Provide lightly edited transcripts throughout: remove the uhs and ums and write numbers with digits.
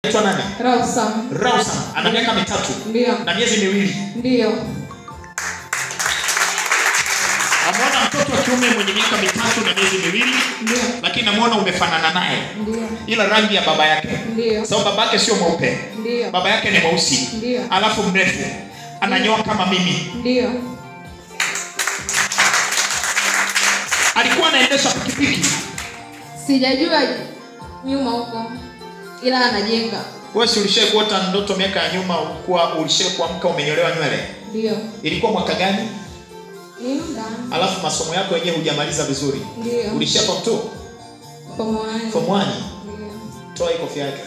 Anaitwa nani? Rawsam. Rawsam. Ana miaka 3. Ndio. Na miezi 2. Ndio. Ameona mtoto wa kiume mwenye miaka 3 na miezi 2. Ndio. Lakini namuona umefanana naye. Ndio. Ila rangi ya baba yake. Ndio. Sababu babake sio mweupe. Ndio. Baba yake ni mweusi. Ndio. Alafu mrefu. Ananyoa kama mimi. Ndio. Alikuwa anaendesha pikipiki. Sijajua nyuma huko. Ila anajenga. Wewe si ulishawahi kuota ndoto miaka ya nyuma kuwa ulishawahi kuamka umenyolewa nywele? Ndio. Ilikuwa mwaka gani? Ni muda. Alafu masomo yako yenyewe hujamaliza vizuri. Ndio. Ulishia form 2? Form 1. Form 1. Ndio. Toa hiyo kofia yake.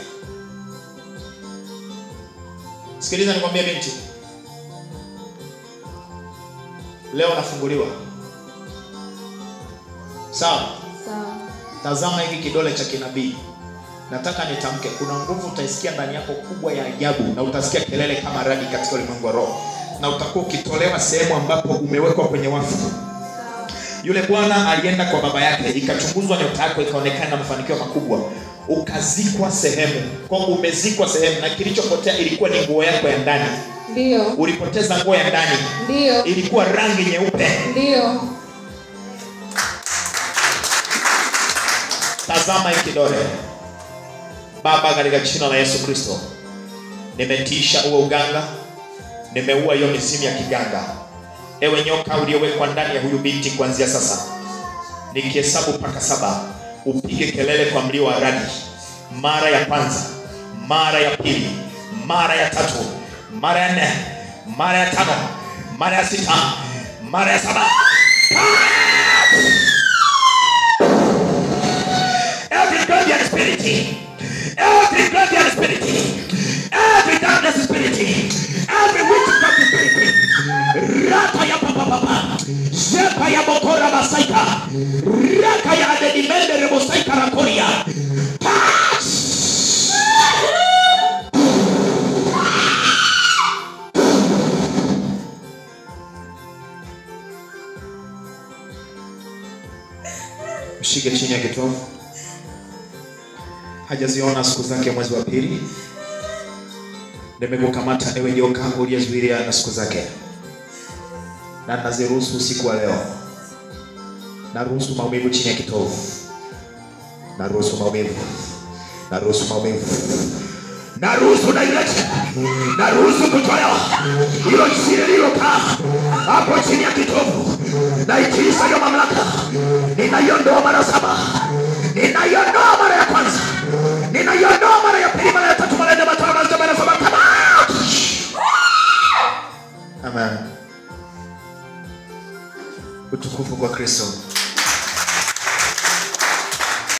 Sikiliza nikwambie binti. Leo nafunguliwa. Sawa? Sawa. Tazama hiki kidole cha kinabii. Nataka nitamke, kuna nguvu utaisikia ndani yako kubwa ya ajabu, na utasikia kelele kama radi katika ulimwengu wa roho, na utakuwa ukitolewa sehemu ambapo umewekwa kwenye wafu. Yule bwana alienda kwa baba yake, ikachunguzwa nyota yako ikaonekana na mafanikio makubwa, ukazikwa sehemu. Kwa umezikwa sehemu, na kilichopotea ilikuwa ni nguo yako ya ndani. Ndio. Ulipoteza nguo ya ndani. Ndio. Ilikuwa rangi nyeupe. Ndio. Tazama hiki kidole. Baba, katika jina la Yesu Kristo, nimetiisha huo uganga, nimeua hiyo mizimu ya kiganga. Ewe nyoka uliyowekwa ndani ya huyu binti, kuanzia sasa nikihesabu mpaka 7, upige kelele kwa mlio wa radi. Mara ya kwanza, mara ya pili, mara ya tatu, mara ya 4, mara ya 5, mara ya 6, mara ya 7. Every guardian spirit, every guardian spirit, every darkness spirit, every witchcraft spirit, rata ya papa papa, zepa ya bokora basaika, raka ya adedimende rebosaika rakoria. Mshike chini ya kitovu. Hajaziona siku zake mwezi wa 2. Nimekukamata ewe joka uliyezuilia na siku zake, na naziruhusu usiku wa leo. Naruhusu maumivu chini ya kitovu. Naruhusu maumivu. Naruhusu maumivu. Naruhusu direction. Naruhusu kutolewa hilo jini lililokaa hapo chini ya kitovu. Naitiisha hiyo mamlaka. Ninaiondoa mara 7. Ninaiondoa mara ya kwanza. Ninaiondoa mara ya pili, mara ya tatu, mara ya nne, mara ya tano, mara ya 7. Amen. Utukufu kwa Kristo.